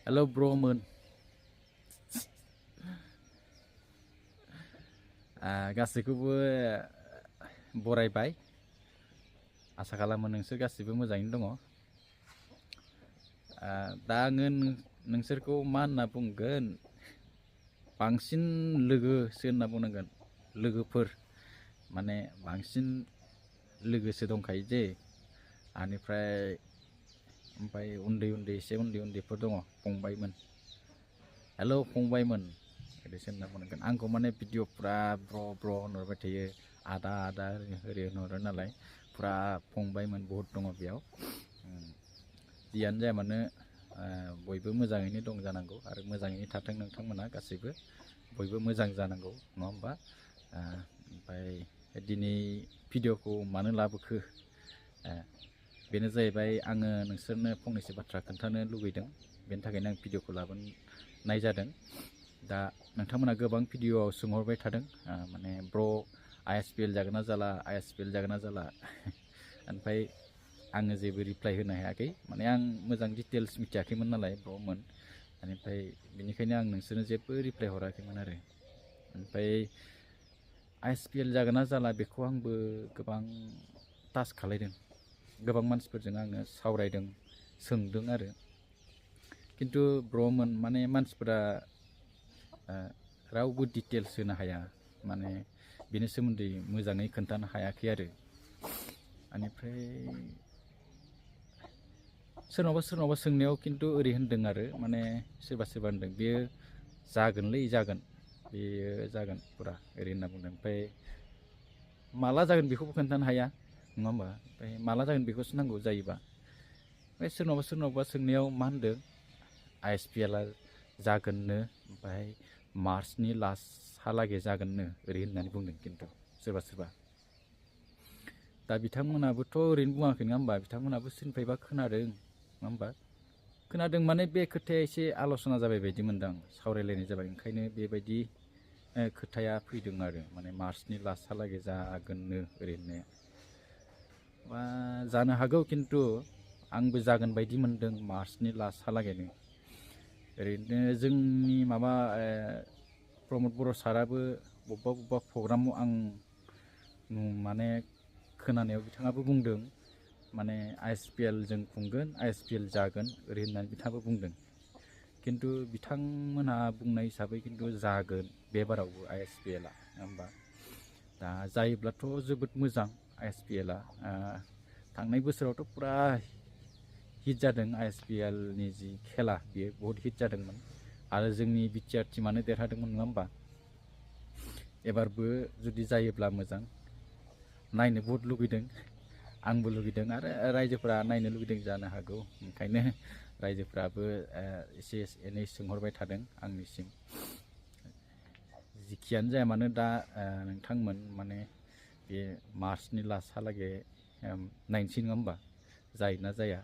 Hello bro moon. गासैखौबो बरायबाय आसा खालामो नोंसोर गासिबो मोजाङैनो दङ। दा आङो नोंसोरखौ मा होनना बुंगोन बांसिन लोगोसो होनना बुंनांगोन लोगोफोर माने बांसिन लोगोसो दंखायो जे ओमफ्राय उन्दै एसे उन्दैफोर दङ फंबायमोन। हेलौ फंबायमोन ओरैसो होनना बुंनांगोन आंखौ माने भिडिअ फुरा ब्र होनहरबाय थायो आदा ओरै होनहरो नालाय फुरा फंबायमोन बहुद दङ बेयाव। जियानो जाया मानो बयबो मोजाङैनो दं जानांगौ आरो मोजाङैनो थाथों नोंथांमोना गासैबो बयबो मोजां जानांगौ नङा होमबा। ओमफ्राय दिनै भिडिअखौ मानो लाबोखो बेनो जाहैबाय आङो नोंसोरनो फंनैसो बाथ्रा खोन्थानो लुबैदों बेनि थाखायनो आं भिडिअखौ लाबोनाय जादों। दा नोंथांमोना गोबां भिडिअआव सोंहरबाय थादों माने ब्र आइएसपिएल जागोन ना जाला आइएसपिएल जागोन ना जाला ओमफ्राय आङो जेबो रिप्लाइ होनो हायाखै माने आं मोजां डिटेल्स मिथियाखैमोन नालाय ब्र'मोन बेनिफ्राय बेनिखायनो आं नोंसोरनो जेबो रिप्लाइ हराखैमोन आरो। ओमफ्राय आइएसपिएल जागोन ना जाला बेखौ आंबो गोबां टाच खालायदों गोबां मानसिफोरजों आङो सावरायदों सोंदों आरो खिन्थु ब्र'मोन माने मानसिफोरा रावबो डिटेल्स होनो हाया माने बेनि सोमोन्दै मोजाङै खोन्थानो हायाखै आरो। बेनिफ्राय सोरनावबा सोंनायाव खिन्थु ओरै होनदों आरो माने सोरबा होनदों बेयो जागोनलै जागोन बेयो जागोन फुरा ओरै होनना बुंदों। ओमफ्राय माला जागोन बेखौबो खोन्थानो हाया नङा होमबा। ओमफ्राय माला जागोन बेखौसो नांगौ जायोबा। ओमफ्राय सोरनावबा सोंनायाव मा होनदों आइएसपिएलआ जागोननो ओमफ्राय मार्चनि लास्टहालागै जागोननो ओरै होननानै बुंदों खिन्थु सोरबा। दा बिथांमोनाबोथ' ओरैनो बुङाखै नङा होमबा बिथांमोनाबो सोरनिफ्रायबा खोनादों नङा होमबा। खोनादों माने बे खोथाया एसे आल'सना जाबाय बायदि मोनदां सावरायलायनाय जाबाय ओंखायनो बेबायदि खोथाया फैदों आरो माने मार्चनि लास्टहालागै जागोननो ओरैनो बा जानो हागौ खिन्थु आंबो जागोन बायदि मोनदों मार्चनि लास्टहालागैनो। ओरैनो जोंनि माबा प्रमद बर' साराबो बबेबा प्रग्रामाव आं माने खोनानायाव बिथाङाबो बुंदों माने आइएसपिएल जों खुंगोन आइएसपिएल जागोन ओरै होननानै बिथाङाबो बुंदों। खिन्थु बिथांमोनहा बुंनाय हिसाबै खिन्थु जागोन बे बारावबो आइएसपिएलआ नङा होमबा। दा जायोब्लाथ' जोबोद मोजां आइएसपिएलआ थांनाय बोसोरावथ' फुरा हिट जादों आइएसपिएलनि जि खेला बेयो बहुद हिट जादोंमोन आरो जोंनि बिटिआर टिमानो देरहादोंमोन नङा होमबा। एबारबो जुदि जायोब्ला मोजां नायनो बहुद लुगैदों आंबो लुगैदों आरो रायजोफोरा नायनो लुगैदों जानो हागौ ओंखायनो रायजोफ्राबो एसे एनै सोंहरबाय थादों आंनिसिम। जिखियानो जाया मानो दा नोंथांमोन माने बे मार्चनि लास्टहालागै नायनोसै नङा होमबा जायोना जाया।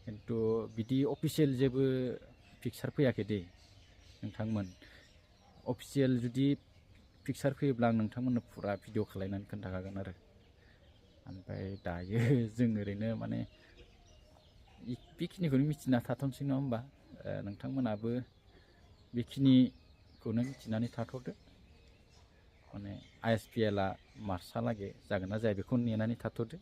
खिन्थु बिदि अफिसियेल जेबो पिकचार फैयाखै दे नोंथांमोन। अफिसियेल जुदि पिकचार फैयोब्ला आं नोंथांमोननो फुरा भिडिअ खालायनानै खोन्थाखागोन आरो। ओमफ्राय दायो जों ओरैनो माने बेखिनिखौनो मिथिना थाथ'नोसै नङा होमबा। नोंथांमोनाबो बेखिनिखौनो मिथिनानै थाथ'दो माने आइएसपिएलआ मार्चहालागै जागोन ना जाया बेखौ नेनानै थाथ'दो।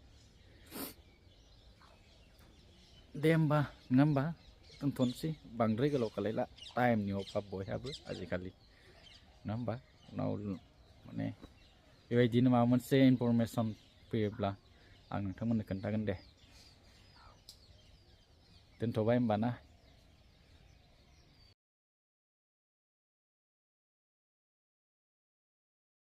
दे होमबा नङा होमबा दोनथ'नोसै बांद्राय गोलाव खालायला टाइमनि अभाब बयहाबो आजिखालि नङा होमबा। उनाव माने बेबायदिनो माबा मोनसे इनफरमेसन फैयोब्ला आं नोंथांमोननो खोन्थागोन दे। दोनथ'बाय होमबा ना।